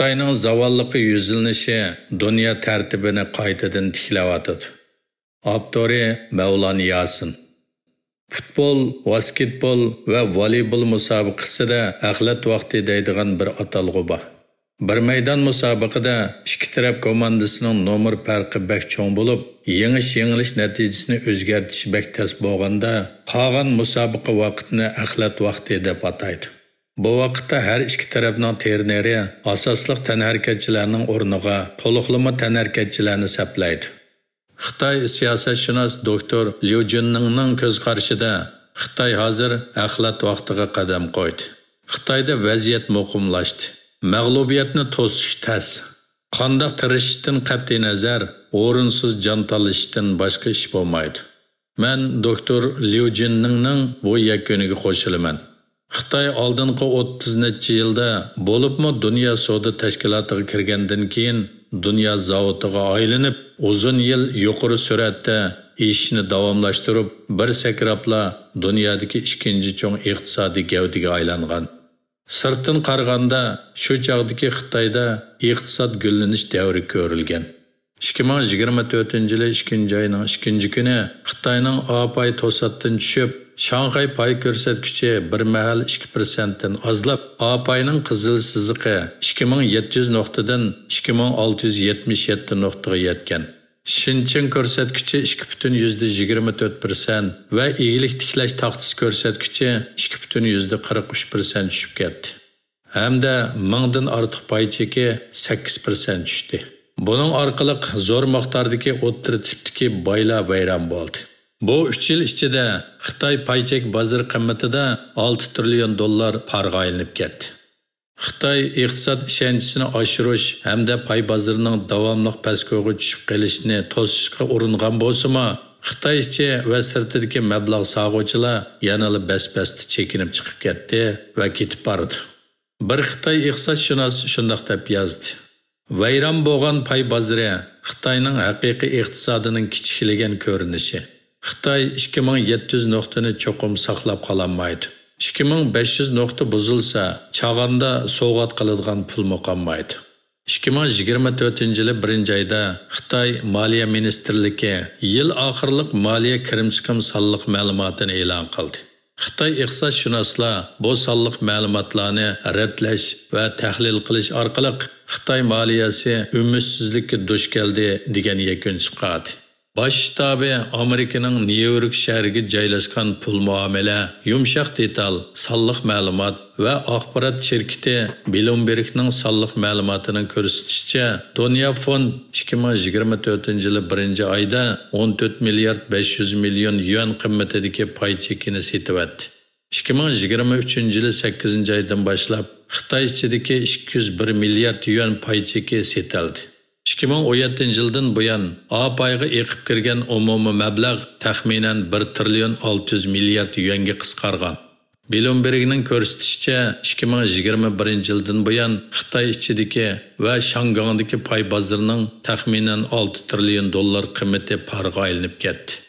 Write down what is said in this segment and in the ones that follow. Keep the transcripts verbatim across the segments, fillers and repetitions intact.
خىتاينىڭ زاۋاللىققا يۈزلىنىشى دۇنيا تەرتىپىنى قايتىدىن تىكلەۋاتىدۇ. ئاپتورى مەۋلان ياسىن. پۇتبول، ۋاسكېتبول ۋە ۋالىبول مۇسابىقىسىدە ئەخلەت ۋاقتى دەيدىغان بىر ئاتالغۇ بار. بىر مەيدان مۇسابىقىدە ئىككى تەرەپ كوماندىسىنىڭ نومۇر پەرقى بەك چوڭ بولۇپ، يېڭىش-يېڭىلىش نەتىجىسىنى ئۆزگەرتىش بەك تەس بولغاندا، قالغان مۇسابىقە ۋاقتىنى ئەخلەت ۋاقتى دەپ ئاتايدۇ. بۇ ۋاقىتتا ھەر ئىككى تەرەپنىڭ ترېنېرى ئاساسلىق تەنھەرىكەتچىلەرنىڭ ئورنىغا تولۇقلىما تەنھەرىكەتچىلەرنى سەپلەيدۇ. خىتاي سىياسەتشۇناس دوكتور ليۇ جۈننىڭنىڭ كۆز قارىشىدا، خىتاي ھازىر ئەخلەت ۋاقتىغا قەدەم قويدى. خىتايدا ۋەزىيەت مۇقىملاشتى. مەغلۇبىيەتنى توسۇش تەس. قانداق تىرىشىشتىن قەتئىينەزەر، ئورۇنسىز جان تالىشىشتىن باشقا ئىش بولمايدۇ. مەن دوكتور ليۇ جىننىڭنىڭ بۇ يەكۈنىگە قوشۇلىمەن. خىتاي ئالدىنقى ئوتتۇز نەچچە يىلدا، بولۇپمۇ دۇنيا سودا تەشكىلاتىغا كىرگەندىن كېيىن، دۇنيا زاۋۇتىغا ئايلىنىپ، ئۇزۇن يىل يۇقىرى سۈرئەتتە ئېشىشنى داۋاملاشتۇرۇپ، بىر سەكرەپلا دۇنيادىكى ئىككىنچى چوڭ ئىقتىسادىي گەۋدىگە ئايلانغان. سىرتتىن قارىغاندا، شۇ چاغدىكى خىتايدا ئىقتىساد گۈللىنىش دەۋرى كۆرۈلگەن. ئىككى مىڭ يىگىرمە تۆتىنچى يىلى ئىككىنچى ئاينىڭ ئىككىنچى كۈنى خىتاينىڭ ئاپاي توساتتىن چۈشۈپ، شاڭخەي پاي كۆرسەتكۈچى بىر مەھەل ئىككى پىرسەنتتىن ئازلاپ، ئاپاينىڭ قىزىل سىزىقى ئىككى مىڭ يەتتە يۈز نۇقتىدىن ئىككى مىڭ ئالتە يۈز يەتمىش يەتتە نۇقتىغا يەتكەن. شىنچىڭ كۆرسەتكۈچى ئىككى پۈتۈن يۈزدە يىگىرمە تۆت پىرسەنت ۋە ئىگىلىك تىكلەش تاختىسى كۆرسەتكۈچى ئىككى پۈتۈن يۈزدە قىرىق ئۈچ پىرسەنت چۈشۈپ كەتتى. ھەمدە مىڭدىن ئارتۇق پاي چېكى سەككىز پىرسەنت چۈشتى. بۇنىڭ ئارقىلىق زور مىقداردىكى ئوتتۇرا تىپتىكى بايلار ۋەيران بولدى. بۇ ئۈچ يىل ئىچىدە خىتاي پاي چەك بازىرى قىممىتىدە ئالتە تىرىليون دوللار پارغا ئايلىنىپ كەتتى. خىتاي ئىقتىساد ئىشەنچىسىنى ئاشۇرۇش ھەمدە پاي بازىرىنىڭ داۋاملىق پەسكويغا چۈشۈپ قېلىشىنى توسۇشقا ئۇرۇنغان بولسىمۇ، خىتاي ئىچى ۋە سىرتىدىكى مەبلەغ سالغۇچىلار يەنىلا بەس-بەستە چېكىنىپ چىقىپ كەتتى ۋە كېتىپ بارىدۇ. بىر خىتاي ئىقتىسادشۇناس شۇنداق دەپ يازدى: ۋەيران بولغان پاي بازىرى خىتاينىڭ ھەقىقىي ئىقتىسادىنىڭ كىچىكلىگەن كۆرۈنۈشى. خىتاي ئىككى مىڭ يەتتە يۈز نۇقتىنى چوقۇم ساقلاپ قالالمايدۇ. ئىككى مىڭ بەش يۈز نۇقتا بۇزۇلسا، چاغاندا سوۋغات قىلىدىغان پۇلمۇ قالمايدۇ. ئىككى مىڭ يىگىرمە تۆتىنچى يىلى بىرىنچى ئايدا خىتاي مالىيە مىنىستىرلىكى يىل ئاخىرلىق مالىيە كىرىم-چىقىم سانلىق مەلۇماتىنى ئېلان قىلدى. خىتاي ئىقتىسادشۇناسلار بۇ سانلىق مەلۇماتلارنى رەتلەش ۋە تەھلىل قىلىش ئارقىلىق خىتاي مالىيەسى ئۈمىدسىزلىككە دۇچ كەلدى دېگەن يەكۈن چىقاردى. باش شتابى ئامېرىكىنىڭ نيۇ يورك شەھىرىگە جايلاشقان پۇل مۇئامىلە، يۇمشاق دېتال، سانلىق مەلۇمات ۋە ئاخبارات شىركىتى بلومبېرگنىڭ سانلىق مەلۇماتىنىڭ كۆرسىتىشىچە، دۇنيا فوند ئىككى مىڭ يىگىرمە تۆتىنچى يىلى بىرىنچى ئايدا ئون تۆت مىليارد بەش يۈز مىليون يۈەن قىممىتىدىكى پاي چېكىنى سېتىۋەتتى. ئىككى مىڭ يىگىرمە ئۈچىنچى يىلى سەككىزىنچى ئايدىن باشلاپ خىتاي ئىچىدىكى ئىككى يۈز بىر مىليارد يۈەن پاي چېكى سېتىلدى. ئىككى مىڭ ئون يەتتىنچى يىلدىن بۇيان ئاپايغا ئېقىپ كىرگەن ئومۇمىي مەبلەغ تەخمىنەن بىر تىرىليون ئالتە يۈز مىليارد يۈەنگە قىسقارغان. بلومبېرگنىڭ كۆرسىتىشىچە، ئىككى مىڭ يىگىرمە بىرىنچى يىلدىن بۇيان خىتاي ئىچىدىكى ۋە شاڭگاڭدىكى پاي بازىرىنىڭ تەخمىنەن ئالتە تىرىليون دوللار قىممىتى پارغا ئايلىنىپ كەتتى.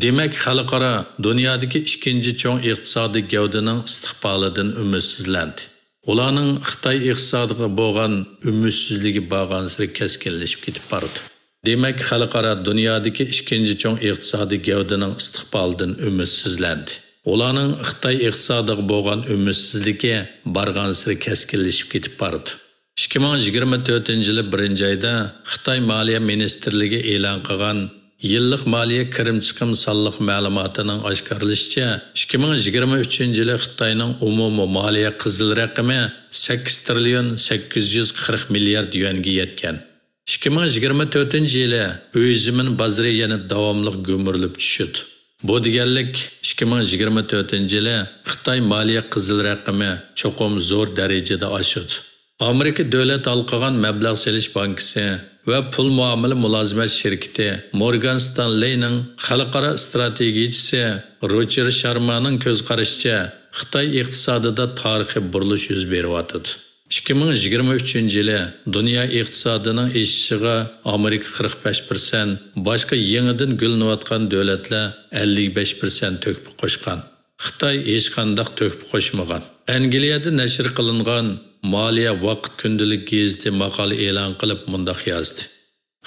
دېمەك، خەلقئارا دۇنيادىكى ئىككىنچى چوڭ ئىقتىسادىي گەۋدىنىڭ ئىستىقبالىدىن ئۈمىدسىزلەندى. ئۇلارنىڭ خىتاي ئىقتىسادىغا بولغان ئۈمىدسىزلىكى بارغانسېرى كەسكىنلىشىپ كېتىپ بارىدۇ. دېمەك، خەلقئارا دۇنيادىكى ئىككىنچى چوڭ ئىقتىسادىي گەۋدىنىڭ ئىستىقبالىدىن ئۈمىدسىزلەندى. ئۇلارنىڭ خىتاي ئىقتىسادىغا بولغان ئۈمىدسىزلىكى بارغانسېرى كەسكىنلىشىپ كېتىپ بارىدۇ. ئىككى مىڭ يىگىرمە تۆتىنچى يىلى بىرىنچى ئايدا خىتاي مالىيە مىنىستىرلىكى ئېلان قىلغان يىللىق مالىيە كىرىم-چىقىم سانلىق مەلۇماتىنىڭ ئاشكارىلىشىچە، ئىككى مىڭ يىگىرمە ئۈچىنچى يىلى خىتاينىڭ ئومۇمىي مالىيە قىزىل رەقىمى سەككىز تىرىليون سەككىز يۈز قىرىق مىليارد يۈەنگە يەتكەن. ئىككى مىڭ يىگىرمە تۆتىنچى يىلى ئۆي زېمىن بازىرى يەنە داۋاملىق گۈمۈرۈلۈپ چۈشىدۇ. بۇ دېگەنلىك، ئىككى مىڭ يىگىرمە تۆتىنچى يىلى خىتاي مالىيە قىزىل رەقىمى چوقۇم زور دەرىجىدە ئاشىدۇ. ئامېرىكا دۆلەت ھالقىغان مەبلەغ سېلىش بانكىسى ۋە پۇل مۇئامىلە مۇلازىمەت شىركىتى مورگان ستانلېينىڭ خەلقئارا ئىستراتېگىيىچىسى روجېر شارمانىڭ كۆز قارىشىچە، خىتاي ئىقتىسادىدا تارىخىي بۇرۇلۇش يۈز بېرىۋاتىدۇ. ئىككى مىڭ يىگىرمە ئۈچىنچى يىلى دۇنيا ئىقتىسادىنىڭ ئېشىشىغا ئامېرىكا قىرىق بەش پىرسەنت، باشقا يېڭىدىن گۈللىنىۋاتقان دۆلەتلەر ئەللىك بەش پىرسەنت تۆھپە قوشقان. خىتاي ھېچقانداق تۆھپە قوشمىغان. ئەنگلىيەدە نەشر قىلىنغان مالىيە ۋاقىت كۈندىلىك گېزىتى ماقالە ئېلان قىلىپ مۇنداق يازدى: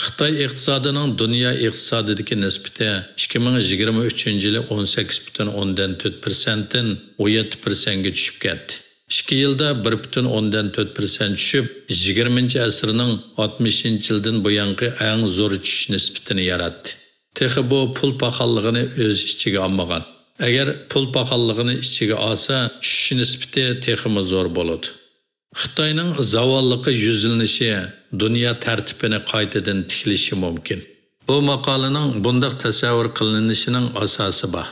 خىتاي ئىقتىسادىنىڭ دۇنيا ئىقتىسادىدىكى نىسبىتى ئىككى مىڭ يىگىرمە ئۈچىنچى يىلى ئون سەككىز پۈتۈن ئوندىن تۆت پىرسەنتتىن ئون يەتتە پىرسەنتكە چۈشۈپ كەتتى. ئىككى يىلدا بىر پۈتۈن ئوندىن تۆت پىرسەنت چۈشۈپ، يىگىرمىنچى ئەسىرنىڭ ئاتمىشىنچى يىلدىن بۇيانقى ئەڭ زور چۈشۈش نىسبىتىنى ياراتتى. تېخى بۇ پۇل پاخاللىقىنى ئۆز ئىچىگە ئالمىغان. ئەگەر پۇل پاخاللىقىنى ئىچىگە ئالسا، چۈشۈش نىسبىتى تېخىمۇ زور بولىدۇ. خىتاينىڭ زاۋاللىققا يۈزلىنىشى دۇنيا تەرتىپىنى قايتىدىن تىكلىشى مۇمكىن. بۇ ماقالىنىڭ بۇنداق تەسەۋۋۇر قىلىنىشىنىڭ ئاساسى بار.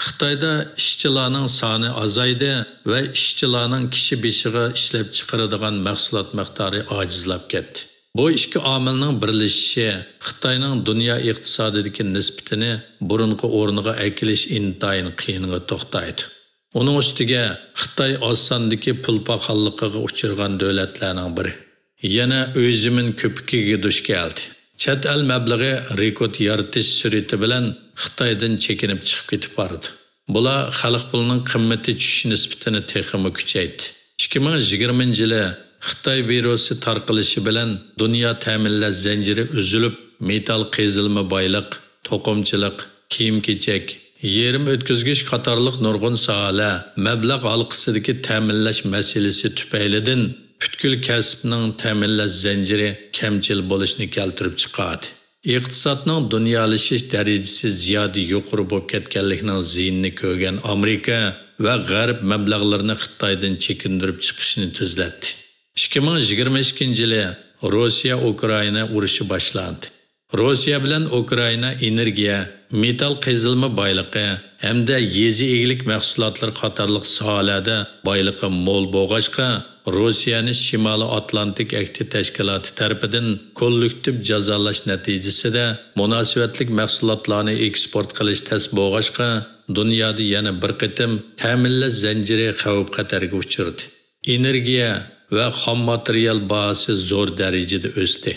خىتايدا ئىشچىلارنىڭ سانى ئازايدى ۋە ئىشچىلارنىڭ كىشى بېشىغا ئىشلەپچىقىرىدىغان مەھسۇلات مىقدارى ئاجىزلاپ كەتتى. بۇ ئىككى ئامىلنىڭ بىرلىشىشى خىتاينىڭ دۇنيا ئىقتىسادىدىكى نىسبىتىنى بۇرۇنقى ئورنىغا ئەكېلىش ئىنتايىن قىيىنغا توختايدۇ. ئۇنىڭ ئۈستىگە خىتاي ئاز ساندىكى پۇل پاخاللىقىغا ئۇچرىغان دۆلەتلەرنىڭ بىرى. يەنە ئۆي زېمىن كۆپۈكىگە دۇچ كەلدى. چەت ئەل مەبلىغى رېكورت يارىتىش سۈرئىتى بىلەن خىتايدىن چېكىنىپ چىقىپ كېتىپ بارىدۇ. بۇلار خەلق پۇلىنىڭ قىممىتى چۈشۈش نىسبىتىنى تېخىمۇ كۈچەيتتى. ئىككى مىڭ يىگىرمىنچى يىلى خىتاي ۋىرۇسى تارقىلىشى بىلەن دۇنيا تەمىنلەش زەنجىرى ئۈزۈلۈپ، مېتال قېزىلما بايلىق، توقۇمىچىلىق، كىيىم-كېچەك، يېرىم ئۆتكۈزگۈچ قاتارلىق نۇرغۇن ساھەلەر مەبلەغ ھالقىسىدىكى تەمىنلەش مەسىلىسى تۈپەيلىدىن پۈتكۈل كەسىپنىڭ تەمىنلەش زەنجىرى كەمچىل بولۇشنى كەلتۈرۈپ چىقاردى. ئىقتىسادنىڭ دۇنيالىشىش دەرىجىسى زىيادە يۇقىرى بولۇپ كەتكەنلىكىنىڭ زىيىنىنى كۆرگەن ئامېرىكا ۋە غەرب مەبلەغلىرىنى خىتايدىن چېكىندۈرۈپ چىقىشنى تېزلەتتى. ئىككى مىڭ يىگىرمە ئىككىنچى يىلى روسىيە-ئۇكرائىنا ئۇرۇشى باشلاندى. روسىيە بىلەن ئۇكرائىنا ئېنېرگىيە، مېتال قېزىلما بايلىقى ھەمدە يېزا ئىگىلىك مەھسۇلاتلىرى قاتارلىق ساھەلەردە بايلىقى مول بولغاچقا، روسىيەنى شىمالىي ئاتلانتىك ئەھدى تەشكىلاتى تەرىپىدىن كوللېكتىپ جازالاش نەتىجىسىدە مۇناسىۋەتلىك مەھسۇلاتلارنى ئېكسپورت قىلىش تەس بولغاچقا، دۇنيادا يەنە بىر قېتىم تەمىنلەش زەنجىرى خەۋپ-خەتەرگە ئۇچرىدى. ئېنېرگىيە ۋە خام ماتېرىيال باھاسى زور دەرىجىدە ئۆستى.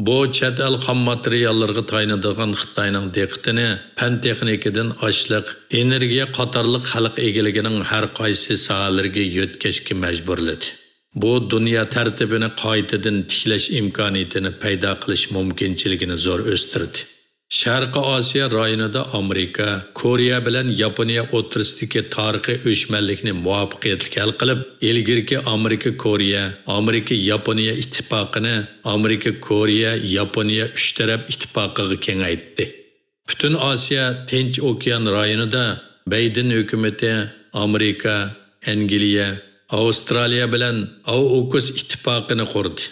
بۇ چەت ئەل خام ماتېرىياللىرىغا تايىنىدىغان خىتاينىڭ دىققىتىنى پەن-تېخنىكىدىن ئاشلىق، ئېنېرگىيە قاتارلىق خەلق ئىگىلىكىنىڭ ھەر قايسى ساھەلىرىگە يۆتكەشكە مەجبۇرلىدى. بۇ دۇنيا تەرتىپىنى قايتىدىن تىكلەش ئىمكانىيىتىنى پەيدا قىلىش مۇمكىنچىلىكىنى زور ئۆستۈردى. شەرقىي ئاسىيا رايونىدا ئامېرىكا، كورېيە بىلەن ياپونىيە ئوتتۇرىسىدىكى تارىخىي ئۆچمەنلىكنى مۇۋەپپەقىيەتلىك ھەل قىلىپ، ئىلگىرىكى ئامېرىكا-كورېيە، ئامېرىكا-ياپونىيە ئىتتىپاقىنى ئامېرىكا-كورېيە-ياپونىيە ئۈچ تەرەپ ئىتتىپاقىغا كېڭەيتتى. پۈتۈن ئاسىيا تىنچ ئوكيان رايونىدا بەيدېن ھۆكۈمىتى ئامېرىكا، ئەنگلىيە، ئاۋسترالىيە بىلەن ئاۋۇكۇس ئىتتىپاقىنى قۇردى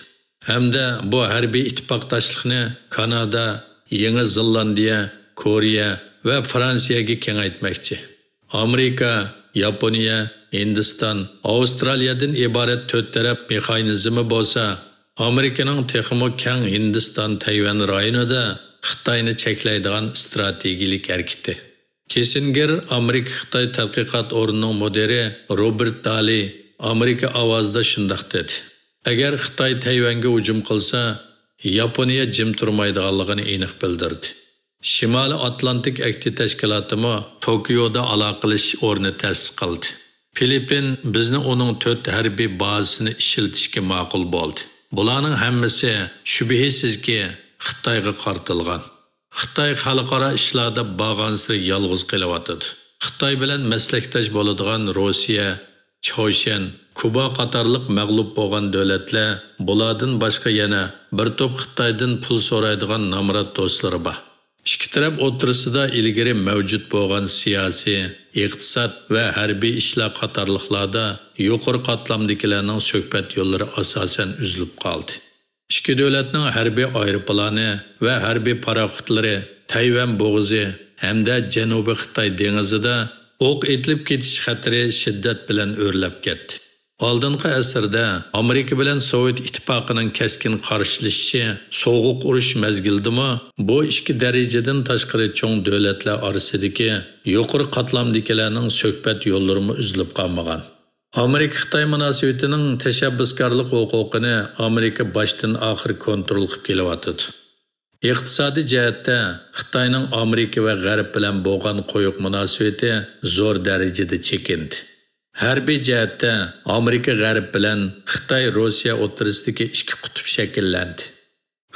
ھەمدە بۇ ھەربىي ئىتتىپاقداشلىقنى كانادا، يېڭى زېلاندىيە، كورېيە ۋە فرانسىيەگە كېڭەيتمەكچى. ئامېرىكا، ياپونىيە، ھىندىستان، ئاۋسترالىيەدىن ئىبارەت تۆت تەرەپ مېخانىزمى بولسا، ئامېرىكىنىڭ تېخىمۇ كەڭ ھىندىستان-تەيۋەن رايونىدا خىتاينى چەكلەيدىغان ئىستراتېگىيەلىك ھەرىكىتى. كىسسىنگېر ئامېرىكا-خىتاي تەتقىقات ئورنىنىڭ مۇدىرى روبېرت دالى ئامېرىكا ئاۋازىدا شۇنداق دېدى: ئەگەر خىتاي تەيۋەنگە ھۇجۇم قىلسا، ياپونىيە جىم تۇرمايدىغانلىقىنى ئېنىق بىلدۈردى. شىمالىي ئاتلانتىك ئەھدى تەشكىلاتىمۇ توكيودا ئالاقىلىشىش ئورنى تەسىس قىلدى. فىلىپپىن بىزنى ئۇنىڭ تۆت ھەربىي بازىسىنى ئىشلىتىشكە ماقۇل بولدى. بۇلارنىڭ ھەممىسى شۈبھىسىزكى خىتايغا قارىتىلغان. خىتاي خەلقئارا ئىشلاردا بارغانسېرى يالغۇز قېلىۋاتىدۇ. خىتاي بىلەن مەسلەكداش بولىدىغان روسىيە، چاۋشيەن، كۇبا قاتارلىق مەغلۇپ بولغان دۆلەتلەر، بۇلاردىن باشقا يەنە بىر توپ خىتايدىن پۇل سورايدىغان نامرات دوستلىرى بار. ئىككى تەرەپ ئوتتۇرىسىدا ئىلگىرى مەۋجۇت بولغان سىياسىي، ئىقتىساد ۋە ھەربىي ئىشلار قاتارلىقلاردا يۇقىرى قاتلامدىكىلەرنىڭ سۆھبەت يوللىرى ئاساسەن ئۈزۈلۈپ قالدى. ئىككى دۆلەتنىڭ ھەربىي ئايروپىلانى ۋە ھەربىي پاراخوتلىرى تەيۋەن بوغۇزى ھەمدە جەنۇبىي خىتاي دېڭىزىدا ئوق ئېتىلىپ كېتىش خەتىرى شىددەت بىلەن ئۆرلەپ كەتتى. ئالدىنقى ئەسىردە ئامېرىكا بىلەن سوۋېت ئىتتىپاقىنىڭ كەسكىن قارشىلىشىشى سوغۇق ئۇرۇش مەزگىلىدىمۇ بۇ ئىككى دەرىجىدىن تاشقىرى چوڭ دۆلەتلەر ئارىسىدىكى يۇقىرى قاتلامدىكىلەرنىڭ سۆھبەت يوللىرىمۇ ئۈزۈلۈپ قالمىغان. ئامېرىكا-خىتاي مۇناسىۋىتىنىڭ تەشەببۇسكارلىق ھوقۇقىنى ئامېرىكا باشتىن ئاخىر كونترول قىلىپ كېلىۋاتىدۇ. ئىقتىسادىي جەھەتتە خىتاينىڭ ئامېرىكا ۋە غەرب بىلەن بولغان قويۇق مۇناسىۋىتى زور دەرىجىدە چېكىندى. ھەربىي جەھەتتە ئامېرىكا غەرب بىلەن خىتاي روسىيە ئوتتۇرىسىدىكى ئىككى قۇتۇپ شەكىللەندى.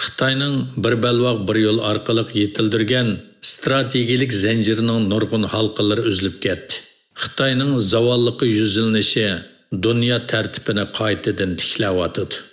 خىتاينىڭ بىر بەلباغ بىر يول ئارقىلىق يېتىلدۈرگەن ستراتېگىيىلىك زەنجىرىنىڭ نۇرغۇن ھالقىلىرى ئۈزۈلۈپ كەتتى. خىتاينىڭ زاۋاللىققا يۈزلىنىشى دۇنيا تەرتىپىنى قايتىدىن تىكلەۋاتىدۇ.